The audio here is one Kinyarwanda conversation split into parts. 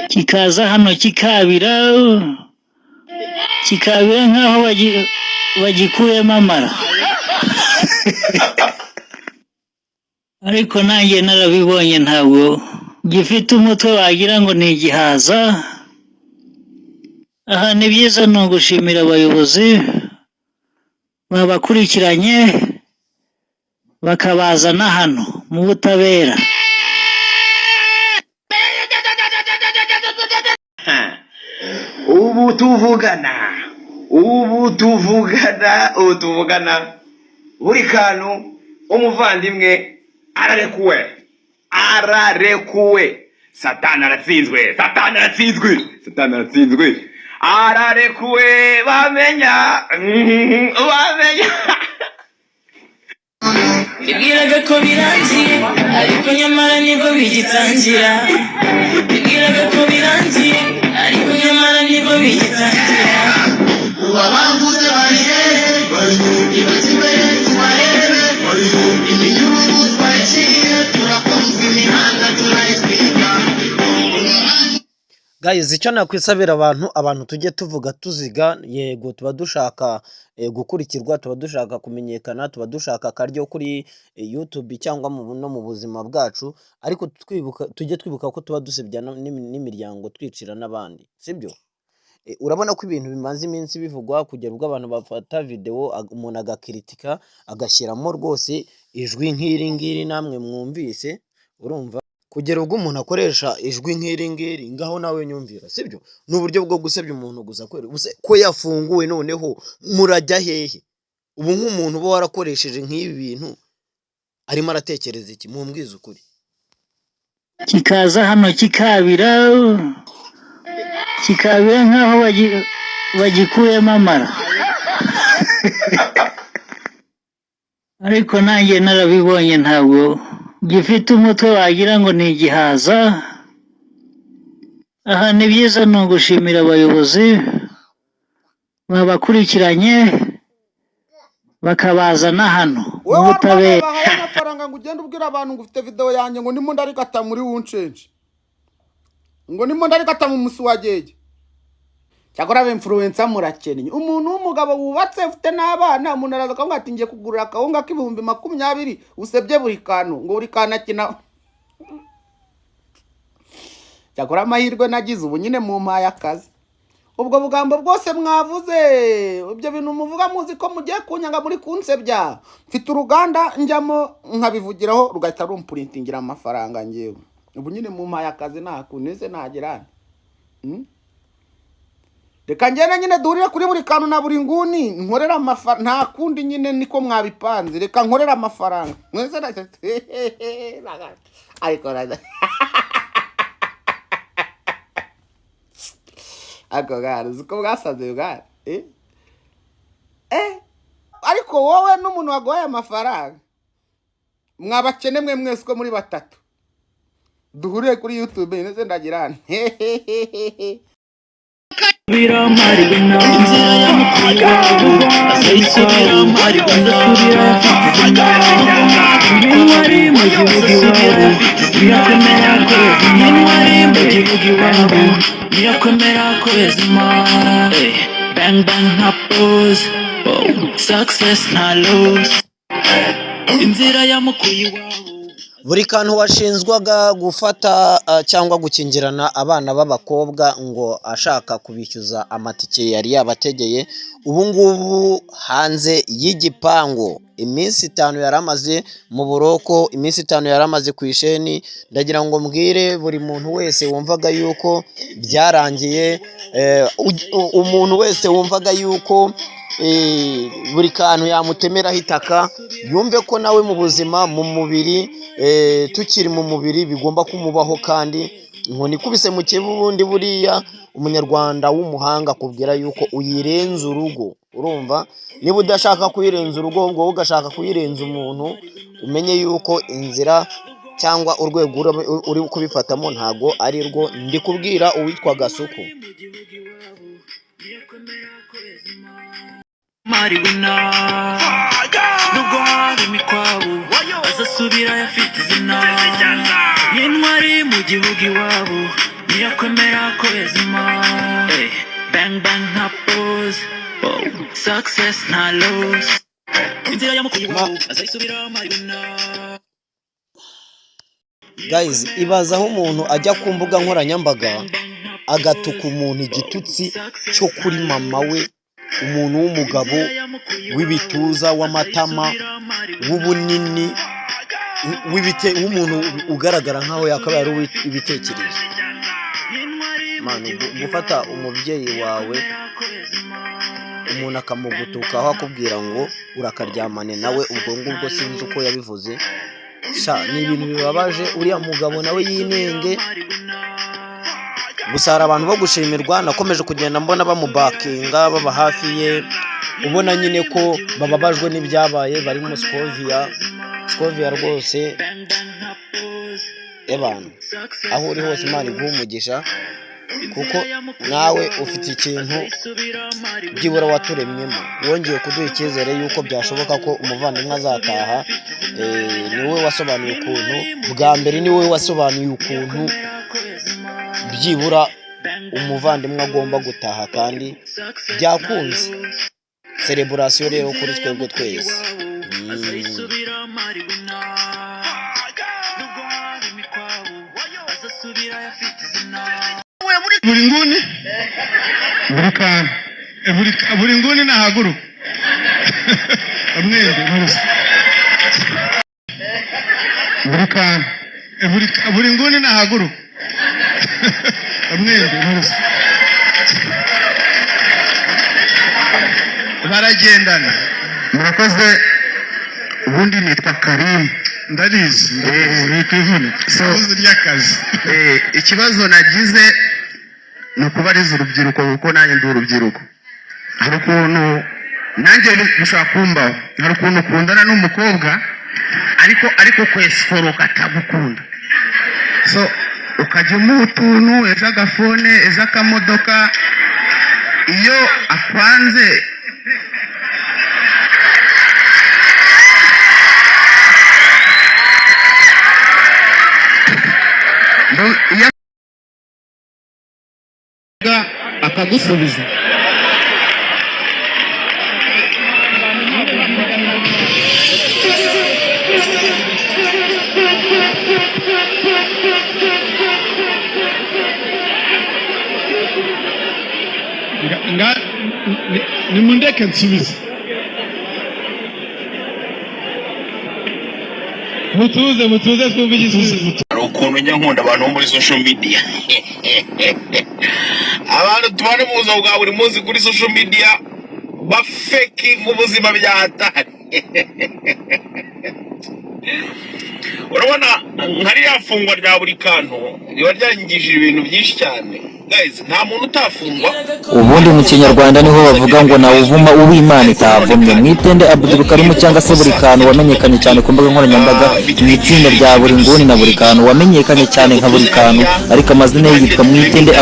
Kikaza hano kikabira, kikabira nk'aho bagikuyemo amara. Ariko nanjye narabibonye, ntabwo gifite umutwe wagira ngo ni igihaza. Aha ni byiza, ni ugushimira abayobozi babakurikiranye bakabazana hano mu butabera. Ubu tuvugana, ubu tuvugana, ubu tuvugana, buri kantu umuvandimwe ararekuwe, ararekuwe. Satani aratsinzwe, Satani aratsinzwe, Satani aratsinzwe, ararekuwe. Bamenya, bamenya. Bibwiraga ko birangiye, ariko nyamara nibwo bigitangira. Bibwiraga ko birangiye, ariko nyamara nibwo bigitangira. Ubu abamvuze bari hehe? Nibajye imbere tubarebe. Iminyururu twayiciye, turakunzwe, imihanda turayitwika. Guys, icyo nakwisabira abantu, abantu tujye tuvuga tuziga. Yego, tuba dushaka gukurikirwa, tuba dushaka kumenyekana, tuba dushaka akaryo kuri YouTube cyangwa no mu buzima bwacu, ariko twibuka, tujye twibuka ko tuba dusebya n'imiryango, twicira n'abandi, sibyo? Urabona ko ibintu bimaze iminsi bivugwa, kugera ubwo abantu bafata videwo, umuntu agakiritika, agashyiramo rwose ijwi nk'iri ngiri namwe mwumvise. Urumva, kugera ubwo umuntu akoresha ijwi nk'iri ngiri, ngaho nawe nyumvira, sibyo? Ni uburyo bwo gusebya umuntu gusa kweri. Ubuse ko yafunguwe, noneho murajya hehe? Ubu nk'umuntu uba warakoresheje nk'ibi bintu arimo aratekereza iki? Mumbwize ukuri. Kikaza hano kikabira, kikabira nk'aho bagikuyemo amara. Ariko nanjye narabibonye, ntabwo gifite umutwe wagira ngo ni igihaza. Aha ni byiza, ni ugushimira abayobozi babakurikiranye bakabazana hano mu Wowe warwanya butabera. Bahaye amafaranga ngo ugende ubwira abantu ngo ufite videwo yanjye, ngo ndimo ndarigata muri wunshenje, ngo ndimo ndarigata mu musi wa gege. Cyakora aba influencer murakennye. Umuntu w'umugabo wubatse, ufite n'abana, umuntu araza akavuga ati: "Ngiye kugurira akawunga k'20,000," usebye buri kantu, ngo buri kantu akina. Cyakora amahirwe nagize, ubu nyine mumpaye akazi. Ubwo bugambo bwose mwavuze, ibyo bintu muvuga, muzi ko mugiye kunyanga, muri kunsebya. Mfite uruganda njyamo nkabivugiraho, rugahita rumpurintingira amafaranga. Ngewe ubu nyine mumpaye akazi, nta kuntu ese nagira? Reka ngende nyine duhurire kuri buri kantu na buri nguni, nkorera amafaranga. Nta kundi nyine, niko mwabipanze. Reka nkorere amafaranga mwese. Ariko ariko bwana, uzi ko bwasaze bwana? Ariko wowe n'umuntu waguhaye amafaranga, mwabakene mwe mwese uko muri batatu, duhuriye kuri YouTube ndetse ndagira nti Inzira yamukuye iwabo azayisubira, intwari mu gihugu iwabo birakomera kubezima, intwari mu gihugu iwabo birakomera kubezima. Bang bang, nta pause, success nta loss, inzira yamukuye iwabo. Buri kantu washinzwaga gufata cyangwa gukingirana abana b'abakobwa ngo ashaka kubishyuza amatike yari yabategeye, ubu ngubu hanze y'igipangu. Iminsi 5 yari amaze mu buroko, iminsi 5 yari amaze ku isheni. Ndagira ngo mbwire buri muntu wese wumvaga yuko byarangiye, umuntu wese wumvaga yuko buri kantu yamutemeraho itaka, yumve ko nawe mu buzima, mu mubiri, tukiri mu mubiri, bigomba kumubaho. Kandi inkoni ikubise mu ubundi buriya umunyarwanda w'umuhanga akubwira yuko uyirenza urugo. Urumva, niba udashaka kuyirenza urugo, ahubwo wowe ugashaka kuyirenza umuntu, umenye yuko inzira cyangwa urwego uri kubifatamo ntago ari rwo. Ndi kubwira uwitwa Gasuku. Mariwina, nubwo hari imikwabu. gihugu iwabo niyakwemera ko bezima. Hey, bang bang nta pause. Oh, success nta loss. Inzira yamukuye iwabo azayisubiramo aribona. Guys, ibaza aho umuntu ajya ku mbuga nkoranyambaga agatuka umuntu igitutsi cyo kuri mama we, umuntu w'umugabo w'ibituza, w'amatama, w'ubunini, w'umuntu ugaragara nk'aho yakabaye ari uw'ibitekerezo. Man, gufata umubyeyi wawe, umuntu akamugutukaho akubwira ngo urakaryamane nawe, ubwo ngubwo sinzi uko yabivuze. Sha, ni ibintu bibabaje. Uriya mugabo nawe yinenge. Gusa hari abantu bo gushimirwa nakomeje kugenda mbona bamubakinga, baba hafi ye, ubona nyine ko bababajwe n'ibyabaye, barimo Scovia. Scovia rwose, ebana, aho uri hose Imana iguhe umugisha, kuko nawe ufite ikintu byibura waturemyemo, wongeye kuduha icyizere yuko byashoboka ko umuvandimwe azataha. Niwe wasobanuye ukuntu bwa mbere, niwe wasobanuye ukuntu byibura umuvandimwe agomba gutaha, kandi byakunze. Celebration rero kuri twebwe twese. Azayisubiramo aribona, nubwo haba imikwabo azasubira afite izina. Buri nguni, buri kantu, buri nguni nahaguruka mwembi murusa. Buri kantu, buri nguni nahaguruka mwembi murusa, baragendana. Murakoze. Ubundi nitwa Karimu. Ndabizi, uri kwivunika ivuze ry'akazi. Ikibazo nagize ni ukubariza urubyiruko, kuko nanjye ndi urubyiruko. Hari ukuntu nanjye bishobora kumbaho, hari ukuntu ukundana n'umukobwa ariko kwesikoroka atagukunda, so ukajya umuha utuntu, ejo agafone, ejo akamodoka, iyo akwanze iyo akagusubiza. Nimundeke nsubize. Mutuze, mutuze, twumve igisubizo. Hari ukuntu njya nkunda abantu bo muri social media, abantu tubana mu buzima bwa buri munsi kuri social media bafeki mu buzima bya hatari. Urabona nka ririya fungwa rya buri kantu riba ryangije ibintu byinshi cyane. Guys, nta muntu utafungwa. Ubundi mu Kinyarwanda niho bavuga ngo nawe uvuma uwo Imana itavumye. Mwitende Abdul Karimu cyangwa se buri kantu, wamenyekanye cyane ku mbuga nkoranyambaga mu itsinda rya buri nguni na buri kantu, wamenyekanye cyane nka buri kantu, ariko amazina ye yitwa Mwitende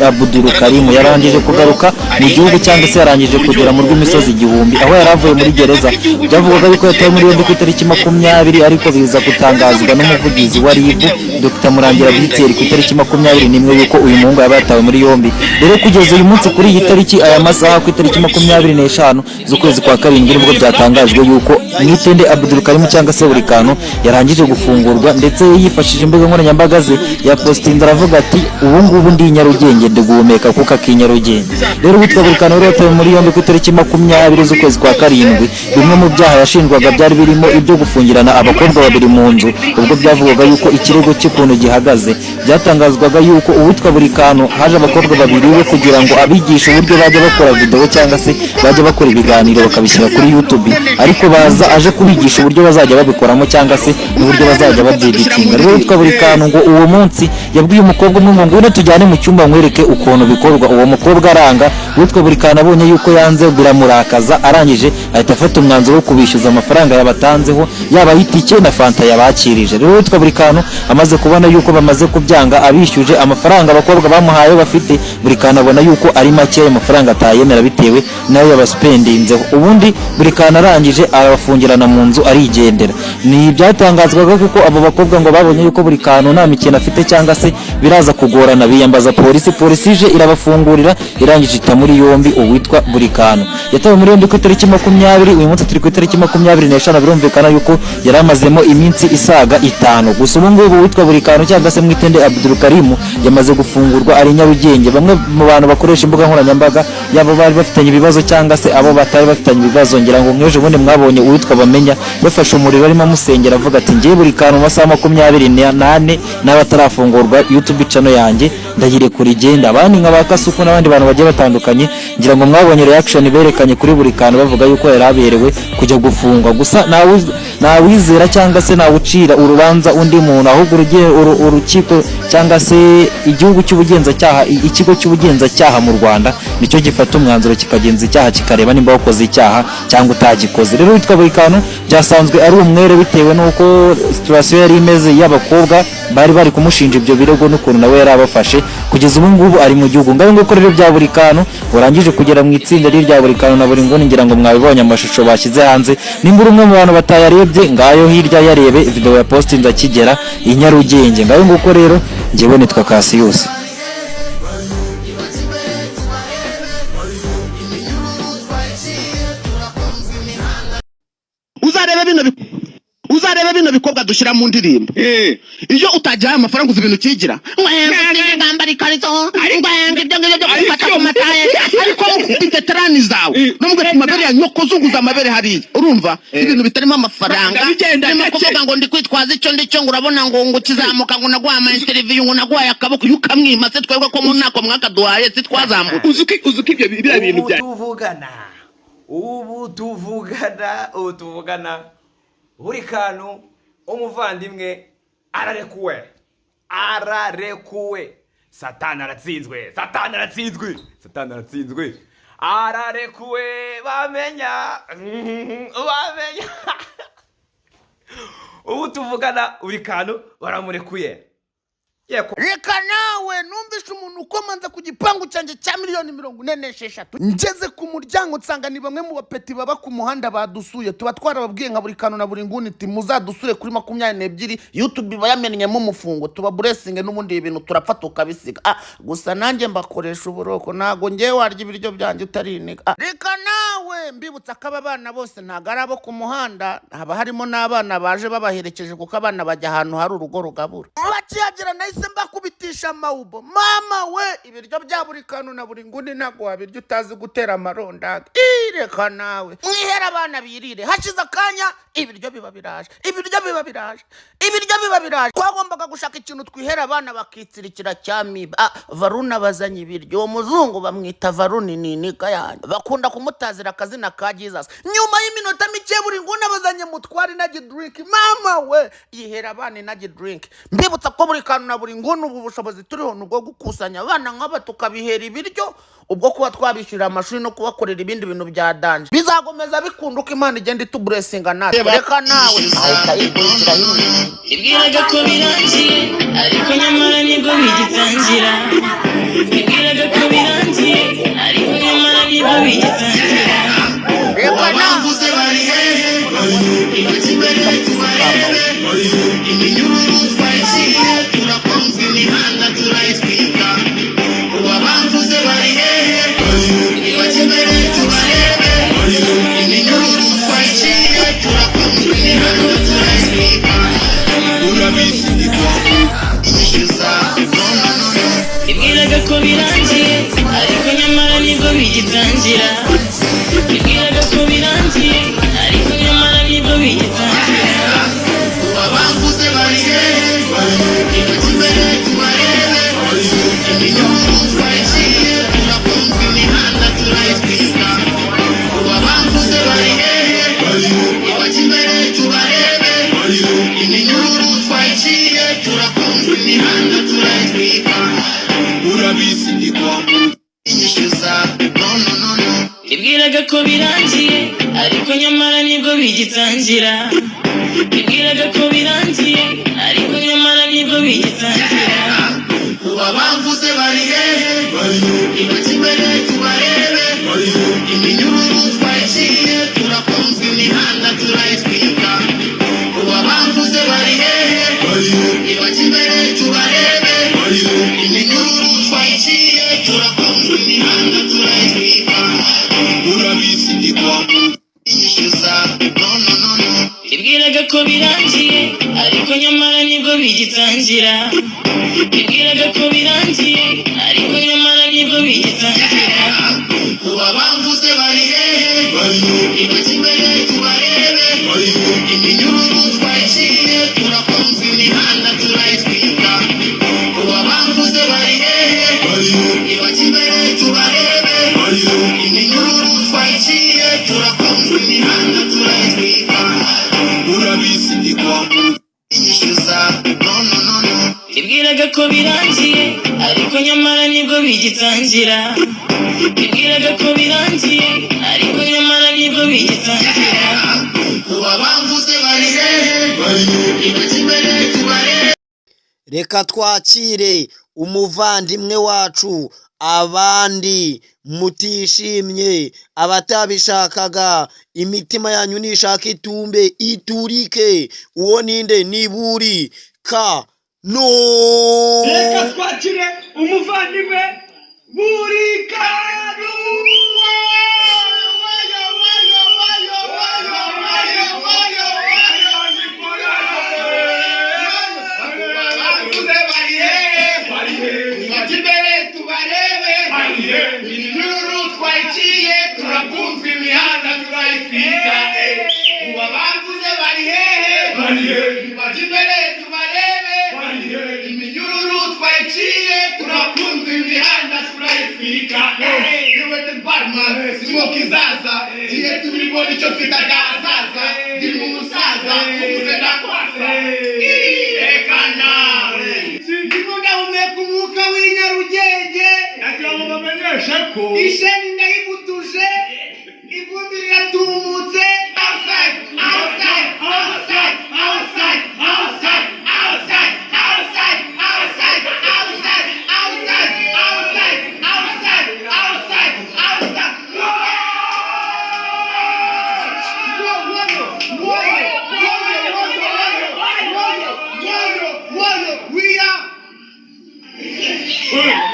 Abdul Karimu, yarangije kugaruka mu gihugu cyangwa se yarangije kugera mu rw'imisozi igihumbi aho yari avuye muri gereza. Byavugwaga yuko yatawe muri yombi ku itariki 20, ariko biza gutangazwa n'umuvugizi wa RIB, Dr Murangira Biteri, ku itariki 21 yuko uyu muhungu yaba yatawe muri yombi. Rero kugeza uyu munsi, kuri iyi tariki, aya masaha, ku itariki 25 z'ukwezi kwa karindwi, nibwo byatangajwe yuko Mwitende Abdul Karim cyangwa se buri kantu yarangije gufungurwa. Ndetse yifashishije imbuga nkoranyambaga ze yapositinze, aravuga ati: "Ubu ngubu ndi i Nyarugenge, ndi guhumeka kuko aki Nyarugenge." Rero uwitwa buri kantu rero yatawe muri yombi ku itariki 20 z'ukwezi kwa karindwi. Bimwe mu byaha yashinjwaga byari birimo ibyo gufungirana abakobwa babiri mu nzu. Ubwo byavugwaga yuko ikirego cy'ukuntu gihagaze, byatangazwaga yuko uwitwa buri kantu haje abakobwa babiri we kugira ngo abigishe uburyo bajya bakora video cyangwa se bajya bakora ibiganiro bakabishyira kuri YouTube, ariko baza aje kubigisha uburyo bazajya babikoramo cyangwa se n'uburyo bazajya babyeditinga. Rero uwitwa buri kantu ngo uwo munsi yabwiye umukobwa umwe ngo: "Ngwino tujyane mu cyumba nkwereke ukuntu bikorwa." Uwo mukobwa aranga. Uwitwa buri kantu abonye yuko yanze biramurakaza, arangije ahita afata umwanzuro wo kubishyuza amafaranga yabatanzeho, yaba ay'itike na fanta yabakirije. Rero uwitwa buri kantu amaze kubona yuko bamaze kubyanga, abishyuje amafaranga abakobwa bamuhaye. bafite. Buri kantu abona yuko ari make, ayo mafaranga atayemera bitewe nayo yabasipendinzeho. Ubundi buri kantu arangije arabafungirana mu nzu, arigendera. Ni ibyatangazwaga kuko abo bakobwa ngo babonye yuko buri kantu nta mikino afite cyangwa se biraza kugorana, biyambaza polisi. Polisi ije irabafungurira, irangije ita muri yombi uwitwa buri kantu. Yatawe muri yombi ku itariki 20, uyu munsi turi ku itariki 25. Birumvikana yuko yari amazemo iminsi isaga 5 gusa. Ubu ngubu uwitwa buri kantu cyangwa se Mwitende Abdulkarimu yamaze gufungurwa, ari Nyarugenge. Bamwe mu bantu bakoresha imbuga nkoranyambaga, yaba bari bafitanye ibibazo cyangwa se abo batari bafitanye ibibazo, ngira ngo nk'ejo bundi mwabonye uwitwa Bamenya yafashe umuriro arimo amusengera, avuga ati: "Ngiye buri kantu mu masaha 24 n'aba atarafungurwa, YouTube channel yanjye ndayirekura igenda." Abandi nka ba Kasuku n'abandi bantu bagiye batandukanye, ngira ngo mwabonye reaction berekanye kuri buri kantu, bavuga yuko yari aberewe kujya gufungwa. Gusa ntawizera cyangwa se ntawucira urubanza undi muntu, ahubwo urukiko cyangwa se igihugu cy'ubugenzacyaha, ikigo cy'ubugenzacyaha mu Rwanda nicyo gifata umwanzuro, kikagenza icyaha, kikareba nimba wakoze icyaha cyangwa utagikoze. Rero witwa buri kantu byasanzwe ari umwere bitewe n'uko situation yari imeze y'abakobwa bari kumushinja ibyo birego n'ukuntu nawe yari abafashe. Kugeza ubu ngubu ari mu gihugu. Ngaho nguko rero bya buri kantu urangije kugera mu itsinda riri rya buri kantu na buri nguni. Ngira ngo mwabibonye amashusho bashyize hanze. Nimba uri umwe mu bantu batayarebye, ngayo hirya yarebe video ya postinze akigera i Nyarugenge. Ngayo nguko rero, njyewe nitwa Cassius. Uzarebe bino bikobwa dushyira mu ndirimbo, iyo utajyaye amafaranga, uzi ibintu ukigira, ngambara ikariso, ngwenga ibyo ngibyo byo gufata ku mataye, ariko mufite terani zawe n'umubwira ku mabere ya nyoko, uzunguza amabere hariya. Urumva ibintu bitarimo amafaranga, Bigenda urimo gake. kuvuga ngo ndi kwitwaza icyo ndicyo, ngo urabona ngo kizamuka, ngo naguhaye ama interview, ngo naguhaye akaboko, iyo ukamwima se, twebwe ko mu ntako mwakaduhaye si twazamutse? Uzi ko ibyo biriya bintu Ubu bya tuvugana, ubu tuvugana, ubu tuvugana, buri kantu umuvandimwe ararekuwe, ararekuwe. Satani aratsinzwe, Satani aratsinzwe, Satani aratsinzwe, ararekuwe. Bamenya, bamenya, ubu tuvugana buri kantu baramurekuye. Yego. Reka nawe, numvishe umuntu ukomanza ku gipangu cyanjye cya miliyoni 46. Ngeze ku muryango nsanga ni bamwe mu bapeti baba ku muhanda badusuye. Tuba twarababwiye nka buri kantu na buri nguni iti muzadusure kuri 22, YouTube iba yamennyemo umufungo, tuba buresinge n'ubundi ibi bintu turapfa tukabisiga. Ah, gusa nanjye mbakoresha uburoko, ntago ngewe warya ibiryo byanjye utariniga. Ah, reka nawe mbibutsa ko aba bana bose ntago ari abo ku muhanda, haba harimo n'abana baje babaherekeje, kuko abana bajya ahantu hari urugo rugabura. Bakihagera nahise mbakubitisha amawubo. Mama we, ibiryo bya buri kantu na buri nguni ntabwo wabirya utazi gutera amarondaga. Ii, reka nawe, mwihera abana birire. Hashize akanya ibiryo biba biraje, ibiryo biba biraje, ibiryo biba biraje. Twagombaga gushaka ikintu twihera abana bakitsirikira cya miba. Ah, Varuna bazanye ibiryo. Uwo muzungu bamwita Varuni, ni nika yanjye, bakunda kumutazira akazina ka Jesus. Nyuma y'iminota mike buri nguni abazanye mutware energy drink. Mama we, yihera abana energy drink. Mbibutsa ko buri kantu na buri nguni ubu bushobozi turiho ni ubwo gukusanya abana nk'aba tukabihera ibiryo, ubwo kuba twabishyurira amashuri no kubakorera ibindi bintu bya danger. Bizakomeza bikunda uko Imana igenda ituburesinga natwe. Reka nawe ahita yikurikiraho iminsi. Ibwiraga ko birangiye, ariko nyamara nibwo bigitangira. Ibwiraga ko birangiye, ariko nyamara nibwo bigitangira. Reka nawe. Ibwiraga ko birangiye, ariko nyamara nibwo bigitangira. Ibwiraga ko birangiye, ariko nyamara nibwo bigitangira. Ibwiraga ko birangiye, ariko nyamara nibwo bigitangira. Ibwiraga ko birangiye, ariko nyamara nibwo bigitangira. Ubabanguze bari hehe? Nibwiraga ko birangiye, ariko nyamara nibwo bigitangira. Nibwiraga ko birangiye, ariko nyamara nibwo bigitangira. Uba bamvuze bari hehe? Ibajya imbere tubarebe. Iminyururu twayiciye, turakunzwe, imihanda turayitwika. Uba bamvuze bari hehe? Ibajya imbere tubarebe. Iminyururu twayiciye, turakunzwe, imihanda turayitwika. Urabizi ndi kwa inyishyuza, no no no no. Nibwiraga ko birangiye, ariko nyamara nibwo bigitangira. Nibwiraga ko birangiye, ariko nyamara nibwo bigitangira. Uba bamvuze bari hehe? Ibajya imbere tubarebe. Reka twakire umuvandimwe wacu, abandi mutishimye, abatabishakaga, imitima yanyu nishaka itumbe iturike. Uwo ninde? Ni buri ka no. Reka twakire umuvandimwe buri kantu. Bamvuze bari hehe? Bajya imbere tubarebe. Iminyururu twayiciye, turakunzwe, imihanda turayitwika. Uba bamvuze bari hehe? Bajya imbere tubarebe. Iminyururu twayiciye, turakunzwe, imihanda turayitwika. Niwe the barman smoke izaza gihe tubibona icyo twitaga ahazaza. Ndi mu musaza umuze ndakwasa. Reka nawe ndimo ndahumeka umwuka w'inyarugenge. Nagira ngo bamenyeshe ko isheni ndayigutuje, ivumbi riratumutse. Outside, outside, outside, outside, outside, outside, outside, outside, outside, outside, outside, outside, outside, outside. We are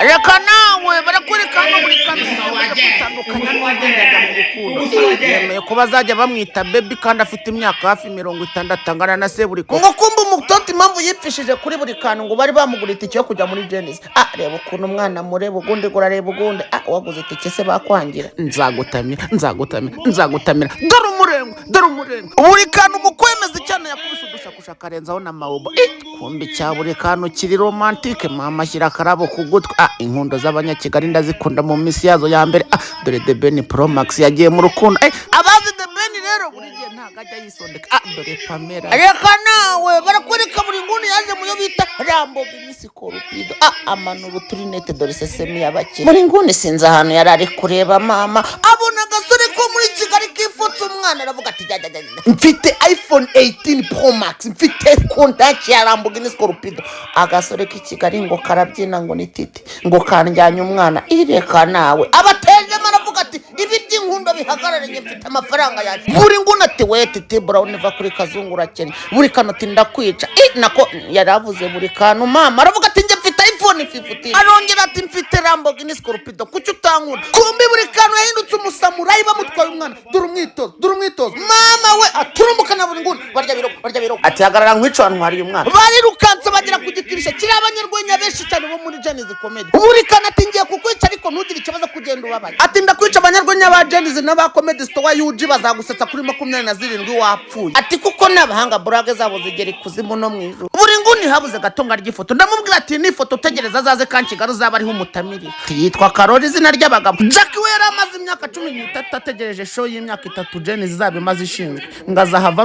Reka nawe, barakwereka hano buri kantu yamaze kwitandukanya n'uwagendaga mu rukundo, yemeye ko bazajya bamwita baby kandi afite imyaka hafi 60, angana na se buri. Ngo kumva umutoto impamvu yipfishije kuri buri kantu, ngo bari bamugura itike yo kujya muri Gen-Z. Ah, reba ukuntu umwana mureba ugundi, ngo urareba ugundi. Ah, waguze itike se bakwangira? Nzagutamira, nzagutamira, nzagutamira. Dore umurengo, dore umurengo. Buri kantu mu kwemeza icyana yakubise udushakusha, akarenzaho na mawuba. Eh, kumbe cya buri kantu kiri romantique. Mama, shyira akarabo ku gutwi. Ah, inkundo z'abanyakigali ndazikunda mu minsi yazo ya mbere. Ah, dore The Ben Pro Max yagiye mu rukundo. Eh, abazi The Ben rero buri gihe ntabwo ajya yisondeka. Ah, dore Pamela. Reka nawe, barakwereka buri nguni yaje mu yo bita Lamborghini Scorpido. Ah, amanura uturinete, dore sesemi y'abakire. Muri nguni sinzi ahantu yari ari kureba, mama abona agasore ko muri Kigali kifutse umwana, aravuga ati jya jya jya jya. Mfite iPhone 18 Pro Max, mfite kontaki ya Lamborghini Scorpido. Agasore k'i Kigali ngo karabyina, ngo ni titi, ngo kanjyanye umwana. Ireka nawe, abatejemo aravuga ati ibi by'inkundo bihagararanye, mfite amafaranga yanjye. Buri nguni ati we titi Brown, va kuri kazungu urakennye. Buri kantu ati ndakwica. I nako yari avuze buri kantu, mama aravuga ati njye mfite iPhone 15. Arongera ati mfite Lamborghini Scorpido, kuki utankunda? Kumbi buri kantu yahindutse umusamurayi, bamutwaye umwana. Dore umwitozo, dore umwitozo, mama we aturumbuka na buri nguni, barya birogo, barya birogo. Ati hagarara nkwica, wantwariye umwana. Barirukanse bagera ku gitirisha kiri abanyarwenya benshi cyane bo muri Gen-Z Comedy. Buri kantu ati ngiye kukwica, ariko ntugire ikibazo kugenda ubabaye. Ati ndakwica, abanyarwenya ba Gen-Z n'aba Comedy Store UG bazagusetsa kuri 27 wapfuye. Ati kuko n'abahanga burage zabo zigera ikuzimu no mu ijuru. Buri nguni habuze gato ngo arye ifoto. Ndamubwira ati ni ifoto utegereza azaze kankigali uzaba ariho umutamirira. Yitwa Karori, izina ry'abagabo. Jack we yari amaze imyaka 13 ategereje show y'imyaka 3 Gen-Z izaba imaze ishinzwe, ngo azahava.